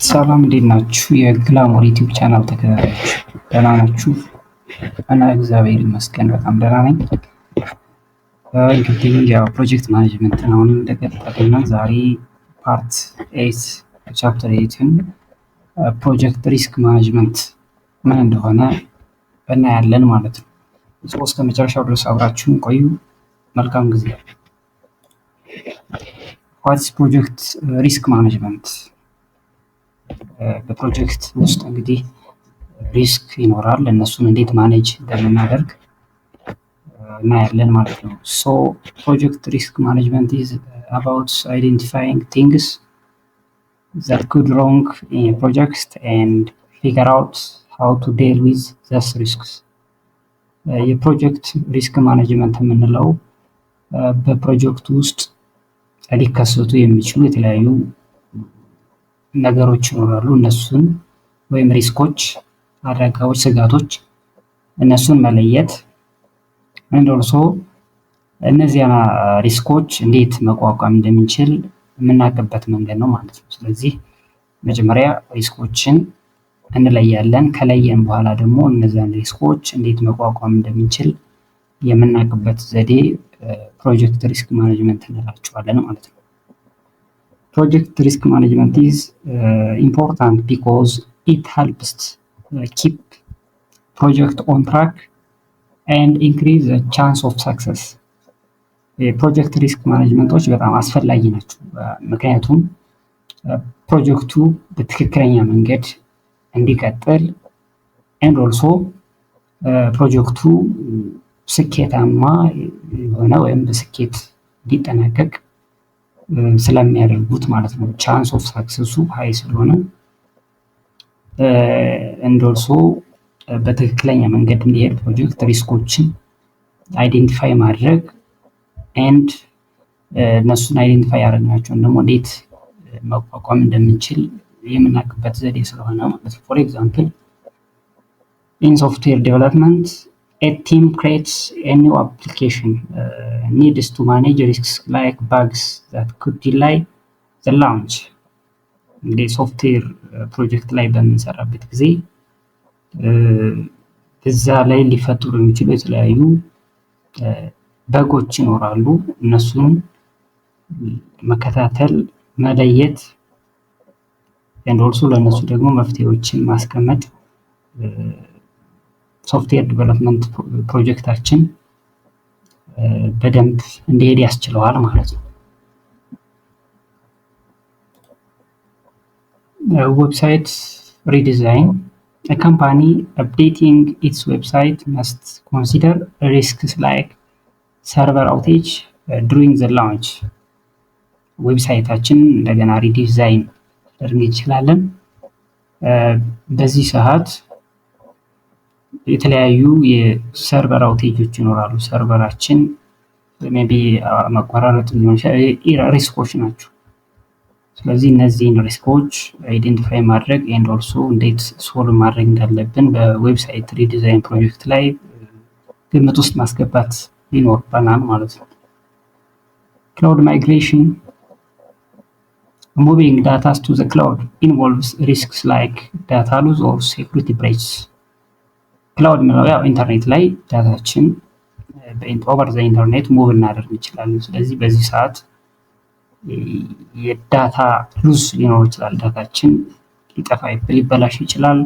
ሰላም እንዴት ናችሁ? የግላሞር ዩቲዩብ ቻናል ተከታታዮች ደህና ናችሁ? እና እግዚአብሔር ይመስገን በጣም ደህና ነኝ። እንግዲህ ያው project management ን አሁንም እንደቀጠልን ነው። ዛሬ part 8 chapter 8ን project risk management ምን እንደሆነ እናያለን ማለት ነው። እስከ መጨረሻው ድረስ አብራችሁን ቆዩ። መልካም ጊዜ። What's project risk management? በፕሮጀክት ውስጥ እንግዲህ risk ይኖራል። እነሱን እንዴት manage እንደምናደርግ እናያለን ማለት ነው። So project risk management is about identifying things that could wrong in a project and figure out how to deal with those risks። የ project risk management የምንለው በፕሮጀክቱ ውስጥ ሊከሰቱ የሚችሉ የተለያዩ ነገሮች ይኖራሉ። እነሱን ወይም risk ኦች፣ አደጋዎች፣ ስጋቶች እነሱን መለየት and also እነዚያን risk ኦች እንዴት መቋቋም እንደምንችል የምናውቅበት መንገድ ነው ማለት ነው። ስለዚህ መጀመሪያ risk ኦችን እንለያለን። ከለየን በኋላ ደግሞ እነዚያን risk ኦች እንዴት መቋቋም እንደምንችል የምናውቅበት ዘዴ project risk management እንላቸዋለን ማለት ነው። Project risk management is important because it helps keep project on track and increase chance of success። የ project risk management ኦች በጣም አስፈላጊ ናቸው። ምክንያቱም ፕሮጀክቱ በትክክለኛ መንገድ እንዲቀጥል and also ፕሮጀክቱ ስኬታማ የሆነ ወይም በስኬት እንዲጠናቀቅ ስለሚያደርጉት ማለት ነው። Chance of success ኡ high ስለሆነ and also በትክክለኛ መንገድ እንዲሄድ project risk ኦችን identify ማድረግ and እነሱን identify ያደረግናቸውን ደግሞ እንዴት መቋቋም እንደምንችል የምናውቅበት ዘዴ ስለሆነ ማለት ነው። For example, in software development, a team creates a new application needs to manage risks like bugs that could delay the launch። እንግዲህ software project ላይ በምንሰራበት ጊዜ እዛ ላይ ሊፈጠሩ የሚችሉ የተለያዩ bug ኦች ይኖራሉ። እነሱን መከታተል፣ መለየት and also ለእነሱ ደግሞ መፍትሄዎችን ማስቀመጥ software development ፕሮጀክታችን በደንብ እንዲሄድ ያስችለዋል ማለት ነው። Website redesign: A company updating its website must consider risks like server outage during the launch። Website ኣችን እንደገና redesign ልናደርግ እንችላለን። በዚህ ሰዓት የተለያዩ የ server outage ኦች ይኖራሉ። Server ኣችን maybe መቆራረጥ ሊሆን ይችላል፣ risk ኦች ናቸው። ስለዚህ እነዚህን risk ኦች identify ማድረግ and also እንዴት solve ማድረግ እንዳለብን በ website redesign project ላይ ግምት ውስጥ ማስገባት ይኖርብናል ማለት ነው። Cloud migration: moving data to the cloud involves risks like data loss or security breach። Cloud ምንለው ያው ኢንተርኔት ላይ data ችን over the internet move እናደርግ እንችላለን። ስለዚህ በዚህ ሰዓት የ data loss ሊኖር ይችላል። Data ችን ሊጠፋ ሊበላሽ ይችላል።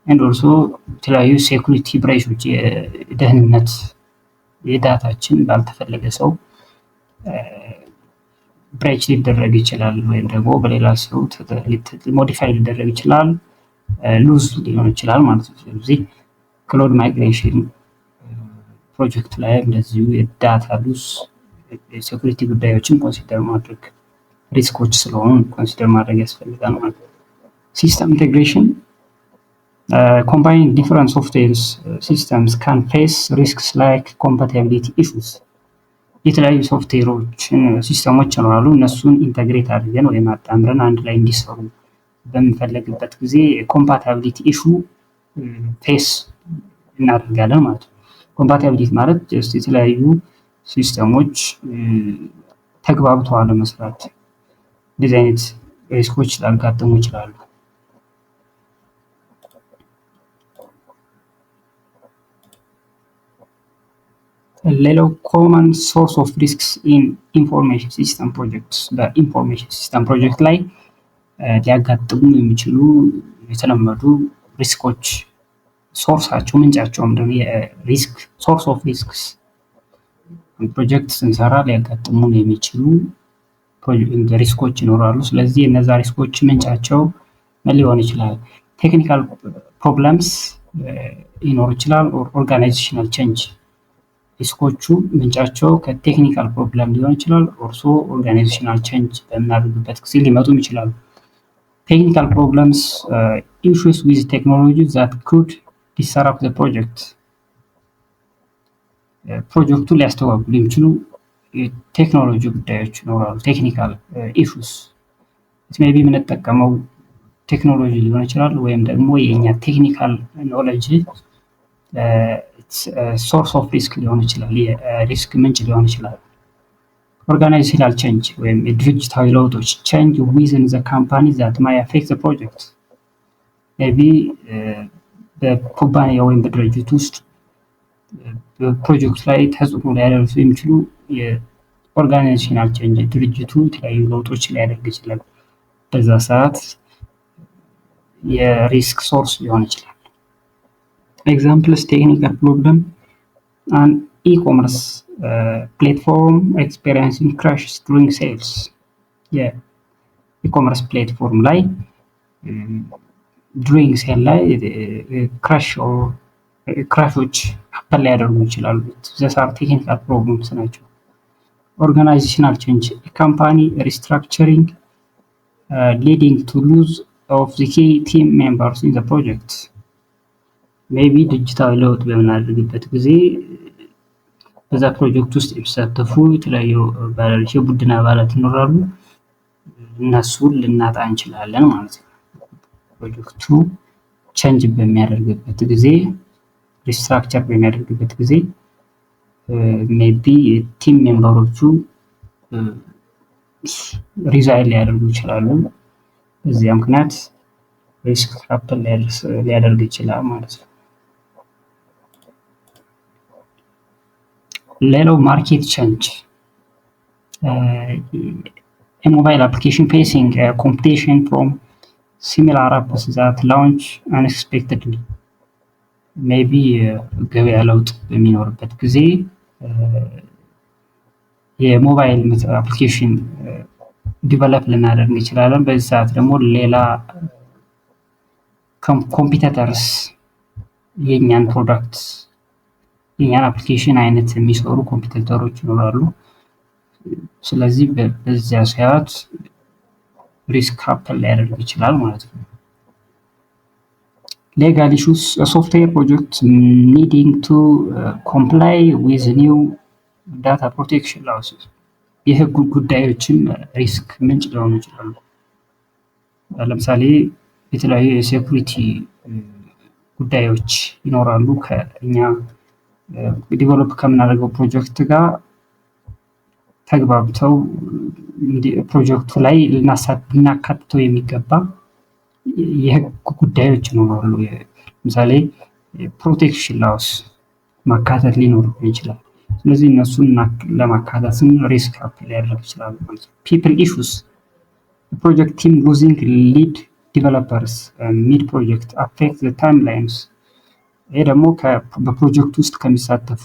And also የተለያዩ security breach ኦች፣ የደህንነት የ data ችን ባልተፈለገ ሰው breach ሊደረግ ይችላል፣ ወይም ደግሞ በሌላ ሰው modify ሊደረግ ይችላል፣ lose ሊሆን ይችላል ማለት ነው። ስለዚህ cloud migration project ላይ እንደዚሁ የ data loss፣ የ security ጉዳዮችን consider ማድረግ፣ risk ኦች ስለሆኑ consider ማድረግ ያስፈልጋል ማለት ነው። System integration: combining different software systems can face risks like compatibility issues። የተለያዩ ሶፍትዌሮችን system ኦች ይኖራሉ። እነሱን integrate አድርገን ወይም አጣምረን አንድ ላይ እንዲሰሩ በምንፈልግበት ጊዜ compatibility issue face እናደርጋለን ማለት ነው። Compatibility ማለት just የተለያዩ system ኦች ተግባብተው አለመስራት፣ እንደዚህ አይነት risk ኦች ሊያጋጥሙ ይችላሉ። ሌላው common source of risks in information system projects፣ በ information system project ላይ ሊያጋጥሙ የሚችሉ የተለመዱ risk ኦች source ኣቸው፣ ምንጫቸው ምንድነው? የ risk source of risks፣ ፕሮጀክት ስንሰራ ሊያጋጥሙን የሚችሉ risk ኦች ይኖራሉ። ስለዚህ እነዛ risk ኦች ምንጫቸው ምን ሊሆን ይችላል? Technical problems ሊኖር ይችላል። Organizational change፣ risk ኦቹ ምንጫቸው ከ technical problem ሊሆን ይችላል። Also organizational change በምናደርግበት ጊዜ ሊመጡም ይችላሉ። Technical problems፣ issues with technology that could disrupt project፣ ፕሮጀክቱን ሊያስተጓጉሉ የሚችሉ የቴክኖሎጂ ጉዳዮች ይኖራሉ። Technical issues maybe የምንጠቀመው ቴክኖሎጂ ሊሆን ይችላል ወይም ደግሞ የእኛ technical knowledge source of risk ሊሆን ይችላል፣ የ risk ምንጭ ሊሆን ይችላል። Organizational change ወይም የድርጅታዊ ለውጦች፣ change within the company that may affect project፣ maybe በኩባንያ ወይም በድርጅት ውስጥ በፕሮጀክቱ ላይ ተጽዕኖ ሊያደርሱ የሚችሉ የ organizational change፣ ድርጅቱ የተለያዩ ለውጦች ሊያደርግ ይችላል። በዛ ሰዓት የ risk source ሊሆን ይችላል። Examples፣ technical problem፣ an e-commerce platform experiencing crashes during sales፣ የ e-commerce platform ላይ during sale ላይ crash ኦች happen ሊያደርጉ ይችላሉ። These are technical problems ናቸው። Organizational change፣ company restructuring leading to lose of the key team members in the project፣ maybe ድርጅታዊ ለውጥ በምናደርግበት ጊዜ በዛ ፕሮጀክት ውስጥ የሚሳተፉ የተለያዩ የቡድን አባላት ይኖራሉ። እነሱን ልናጣ እንችላለን ማለት ነው። ፕሮጀክቱ change በሚያደርግበት ጊዜ፣ restructure በሚያደርግበት ጊዜ maybe team member ኦቹ resign ሊያደርጉ ይችላሉ። በዚያ ምክንያት risk happen ሊያደርግ ይችላል ማለት ነው። ሌላው market change፣ የ mobile application facing competition from similar apps that launch unexpectedly፣ maybe ገበያ ለውጥ በሚኖርበት ጊዜ የሞባይል application develop ልናደርግ እንችላለን። በዚህ ሰዓት ደግሞ ሌላ competitors የእኛን product፣ የእኛን application አይነት የሚሰሩ competitor ኦች ይኖራሉ። ስለዚህ በዚያ ሰዓት risk happen ሊያደርግ ይችላል ማለት ነው። Legal issues፣ software project needing to comply with new data protection laws፣ የህግ ጉዳዮችም risk ምንጭ ሊሆኑ ይችላሉ። ለምሳሌ የተለያዩ የ security ጉዳዮች ይኖራሉ፣ ከእኛ develop ከምናደርገው ፕሮጀክት ጋር ተግባብተው ፕሮጀክቱ ላይ ልናካትተው የሚገባ የህግ ጉዳዮች ይኖራሉ። ለምሳሌ protection laws ማካተት ሊኖርብን ይችላል። ስለዚህ እነሱን ለማካተት ስንል risk up ሊያደርግ ይችላል ማለት ነው። People issues፣ project team losing lead developers mid project affect timelines፣ ይሄ ደግሞ በፕሮጀክት ውስጥ ከሚሳተፉ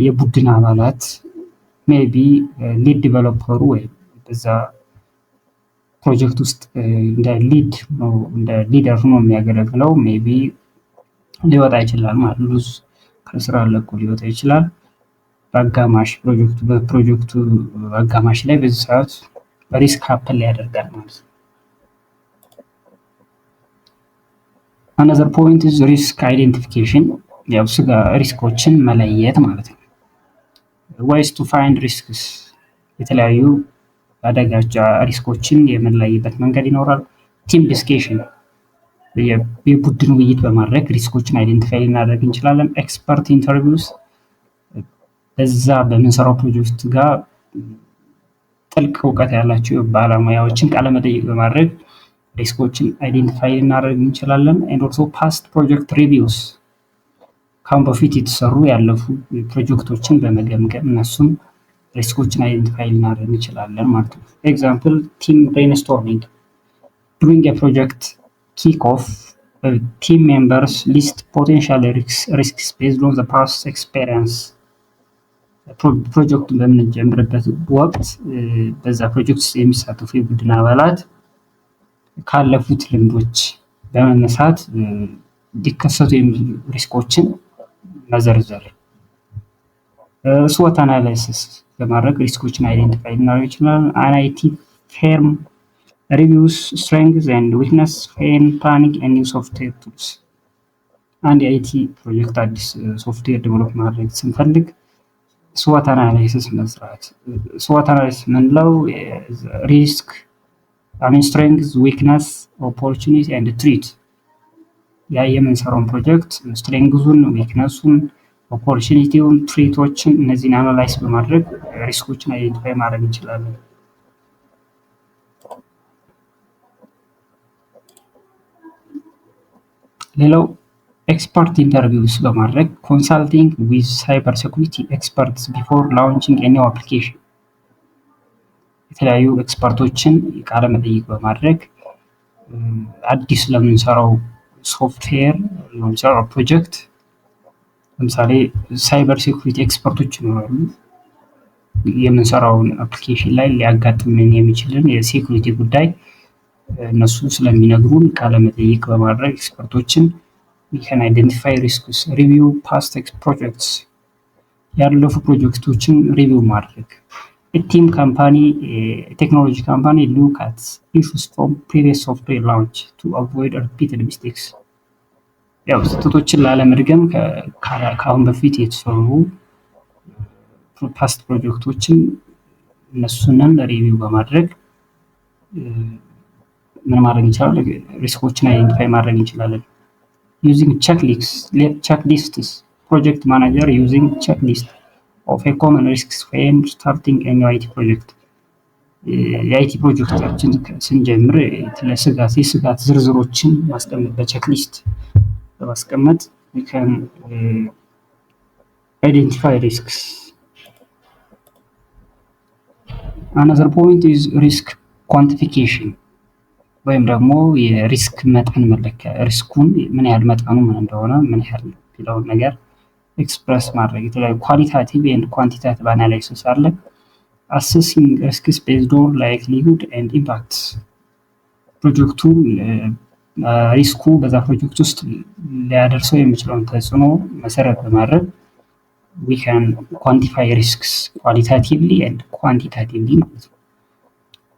የቡድን አባላት maybe lead developer ኡ ወይም በዛ ፕሮጀክት ውስጥ እንደ lead እንደ leader ሆኖ የሚያገለግለው maybe ሊወጣ ይችላል ማለት lose ከስራ ለቆ ሊወጣ ይችላል። በአጋማሽ ፕሮጀክቱ በፕሮጀክቱ አጋማሽ ላይ በዚህ ሰዓት risk happen ያደርጋል ማለት ነው። Another point is risk identification፣ ያው ስጋ risk ኦችን መለየት ማለት ነው። Ways to find risks፣ የተለያዩ አደጋጃ risk ኦችን የምንለይበት መንገድ ይኖራል። Team discussion፣ የቡድን ውይይት በማድረግ risk ኦችን identify ልናደርግ እንችላለን። Expert interviews፣ በዛ በምንሰራው ፕሮጀክት ጋር ጥልቅ እውቀት ያላቸው ባለሙያዎችን ቃለመጠይቅ በማድረግ risk ኦችን identify ልናደርግ እንችላለን። And also past project reviews፣ ከአሁን በፊት የተሰሩ ያለፉ ፕሮጀክቶችን በመገምገም እነሱም risk ኦችን identify ልናደርግ እንችላለን ማለት ነው። Example, team brainstorming. During a project kick off, team members list potential risks based on the past experience. ፕሮጀክቱን በምንጀምርበት ወቅት በዛ ፕሮጀክት የሚሳተፉ የቡድን አባላት ካለፉት ልምዶች በመነሳት ሊከሰቱ የሚችሉ risk ኦችን መዘርዘር። SWOT analysis በማድረግ risk ኦችን identify ልናደርግ እንችላለን። An IT firm reviews strengths and weakness when planning a new software tools. አንድ የ IT ፕሮጀክት አዲስ software develop ማድረግ ስንፈልግ SWOT analysis መስራት። SWOT analysis የምንለው risk, I mean, strength, weakness, opportunity and threat። ያ የምንሰራውን ፕሮጀክት strength ኡን፣ weakness ኡን፣ opportunity ውን፣ threat ኦችን እነዚህን analyze በማድረግ risk ኦችን identify ማድረግ እንችላለን። ሌላው expert interviews በማድረግ consulting with cyber security experts before launching a new application. የተለያዩ expert ኦችን ቃለ መጠይቅ በማድረግ አዲስ ለምንሰራው ሶፍትዌር ሊሆን ይችላል ፕሮጀክት ለምሳሌ cyber security expert ኦች ይኖራሉ። የምንሰራውን application ላይ ሊያጋጥመን የሚችልን የ security ጉዳይ እነሱ ስለሚነግሩን ቃለ መጠይቅ በማድረግ expert ኦችን we can identify risks. Review past projects. ያለፉ ፕሮጀክቶችን review ማድረግ። Team company, technology company look at issues from previous software launch to avoid repeated mistakes. ያው ስህተቶችን ላለመድገም ከአሁን በፊት የተሰሩ past ፕሮጀክቶችን እነሱንን review በማድረግ ምን ማድረግ እንችላለን? Risk ኦችን identify ማድረግ እንችላለን። Using checklists. Project manager using checklist of a common risks when starting a new IT project. የ IT ፕሮጀክታችን ስንጀምር ለስጋት የስጋት ዝርዝሮችን ማስቀመጥ በ checklist በማስቀመጥ we can identify risks. Another point is risk quantification ወይም ደግሞ የ risk መጠን መለኪያ risk ኡን ምን ያህል መጠኑ ምን እንደሆነ ምን ያህል የሚለውን ነገር express ማድረግ። የተለያዩ qualitative and quantitative analysis አለ። Assessing risks based on likelihood and impacts. ፕሮጀክቱ risk ኡ በዛ ፕሮጀክት ውስጥ ሊያደርሰው የሚችለውን ተጽዕኖ መሰረት በማድረግ we can quantify risks qualitatively and quantitatively ማለት ነው።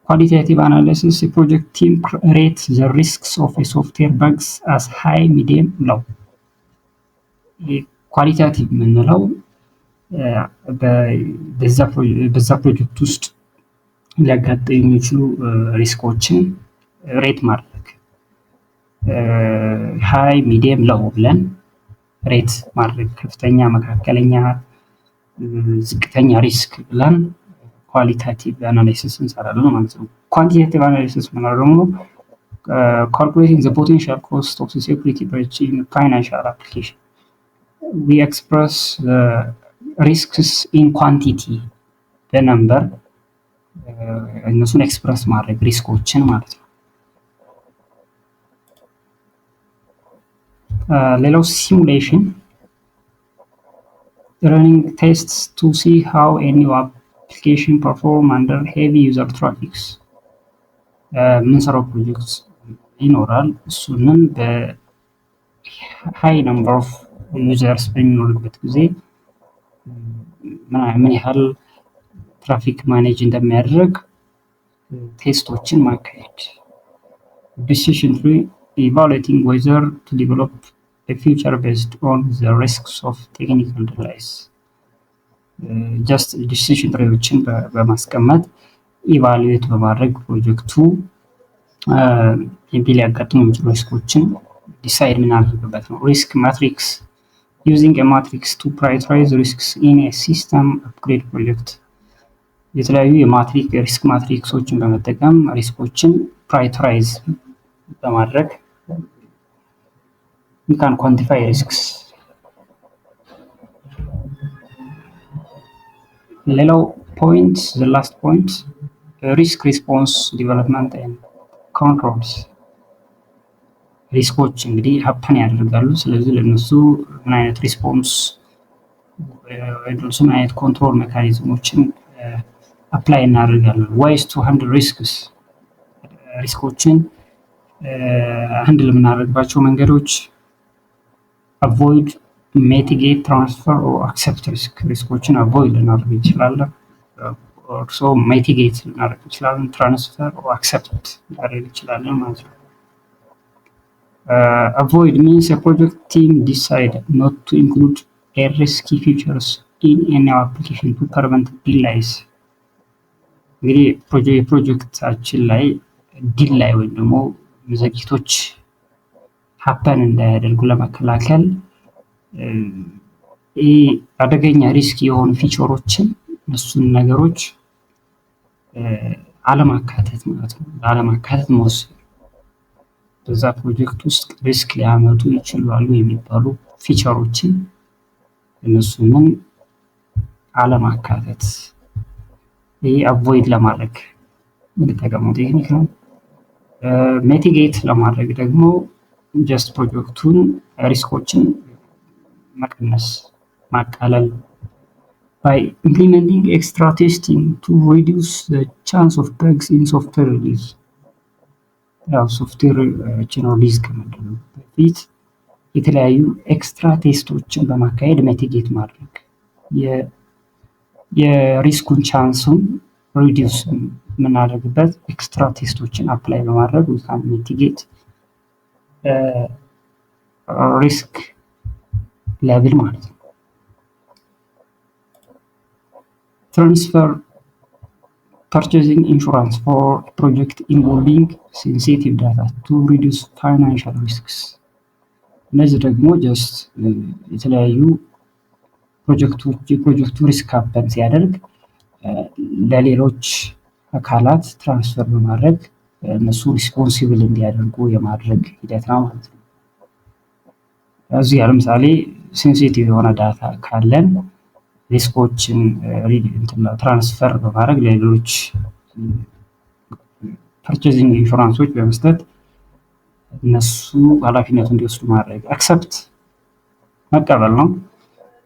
Qualitative analysis: a project team rate the risks of a software bugs as high, medium, low. Qualitative የምንለው በዛ ፕሮጀክት ውስጥ ሊያጋጥሙ የሚችሉ risk ኦችን rate ማድረግ high፣ medium፣ low ብለን rate ማድረግ ከፍተኛ፣ መካከለኛ፣ ዝቅተኛ risk ብለን qualitative analysis እንሰራለን ማለት ነው። Quantitative analysis ምንለው ደግሞ calculating the potential cost of security breach in financial application. We express risks in quantity በ number እነሱን express ማድረግ risk ኦችን ማለት ነው። ሌላው simulation, running tests to see how a new application perform under heavy user traffics. የምንሰራው ፕሮጀክት ይኖራል። እሱንም በ high number of users በሚኖርበት ጊዜ ምን ያህል traffic manage እንደሚያደርግ test ኦችን ማካሄድ። Decision tree: evaluating whether to develop a feature based on the risks of technical delays. Just decision tree ዎችን በማስቀመጥ evaluate በማድረግ ፕሮጀክቱ ሊያጋጥሙ የሚችሉ risk ኦችን decide የምናደርግበት ነው። Risk matrix: using matrix to prioritize risks in system upgrade project. የተለያዩ የ matrix risk matrix ኦችን በመጠቀም risk ኦችን prioritize በማድረግ we can quantify risks. ሌላው point, the last point, risk response development and controls። Risk ኦች እንግዲህ happen ያደርጋሉ። ስለዚህ ለእነሱ ምን አይነት response ወይ ምን አይነት control mechanism ኦችን apply እናደርጋለን? Ways to handle risks፣ risk ኦችን handle የምናደርግባቸው መንገዶች avoid, mitigate, transfer or accept risk። Risk ኦችን avoid ልናደርግ እንችላለን። Also mitigate ልናደርግ እንችላለን። Transfer or accept ልናደርግ እንችላለን ማለት ነው። Avoid means project team decide not to include a risky features in any application to prevent delays። እንግዲህ የፕሮጀክታችን ላይ delay ወይም ደግሞ ዘግይቶች happen እንዳያደርጉ ለመከላከል ይህ አደገኛ risk የሆኑ feature ኦችን እነሱን ነገሮች አለማካተት ማለት ነው። አለማካተት መወሰን፣ በዛ ፕሮጀክት ውስጥ risk ሊያመጡ ይችላሉ የሚባሉ feature ኦችን እነሱንም አለማካተት፣ ይህ avoid ለማድረግ የምንጠቀመው technique ነው። Mitigate ለማድረግ ደግሞ just ፕሮጀክቱን risk ኦችን መቀነስ፣ ማቃለል by implementing extra testing to reduce the chance of bugs in software release። ያው software ኦችን release ከመደረጉ በፊት የተለያዩ extra test ኦችን በማካሄድ mitigate ማድረግ፣ የ risk ኡን chance ኡን reduce የምናደርግበት extra test ኦችን apply በማድረግ we can mitigate risk level ማለት ነው። Transfer, purchasing insurance for project involving sensitive data to reduce financial risks። እነዚህ ደግሞ just የተለያዩ ፕሮጀክቶች የፕሮጀክቱ risk happen ሲያደርግ ለሌሎች አካላት transfer በማድረግ እነሱ responsible እንዲያደርጉ የማድረግ ሂደት ነው ማለት ነው። እዚህ ለምሳሌ sensitive የሆነ data ካለን risk ኦችን transfer በማድረግ ለሌሎች purchasing insurance ኦች በመስጠት እነሱ ኃላፊነቱ እንዲወስዱ ማድረግ፣ accept መቀበል ነው።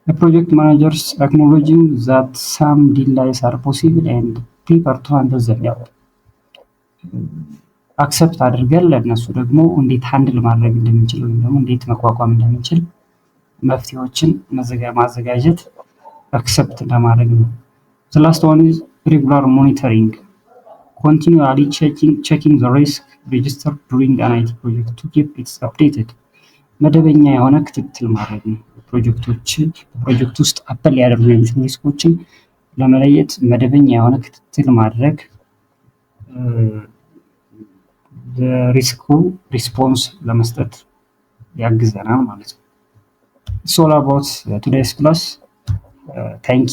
Project managers acknowledging that some delays are possible and prepare to handle them። ያው accept አድርገን ለእነሱ ደግሞ እንዴት handle ማድረግ እንደምንችል ወይም ደግሞ እንዴት መቋቋም እንደምንችል መፍትሄዎችን ማዘጋጀት accept ለማድረግ ነው። The last one is regular monitoring, continually checking the risk register during an IT project to keep it updated። መደበኛ የሆነ ክትትል ማድረግ ነው። ፕሮጀክቶች በፕሮጀክት ውስጥ happen ሊያደርጉ የሚችሉ risk ኦችን ለመለየት መደበኛ የሆነ ክትትል ማድረግ ለ risk ኡ response ለመስጠት ያግዘናል ማለት ነው። It's all about today's class. Thank.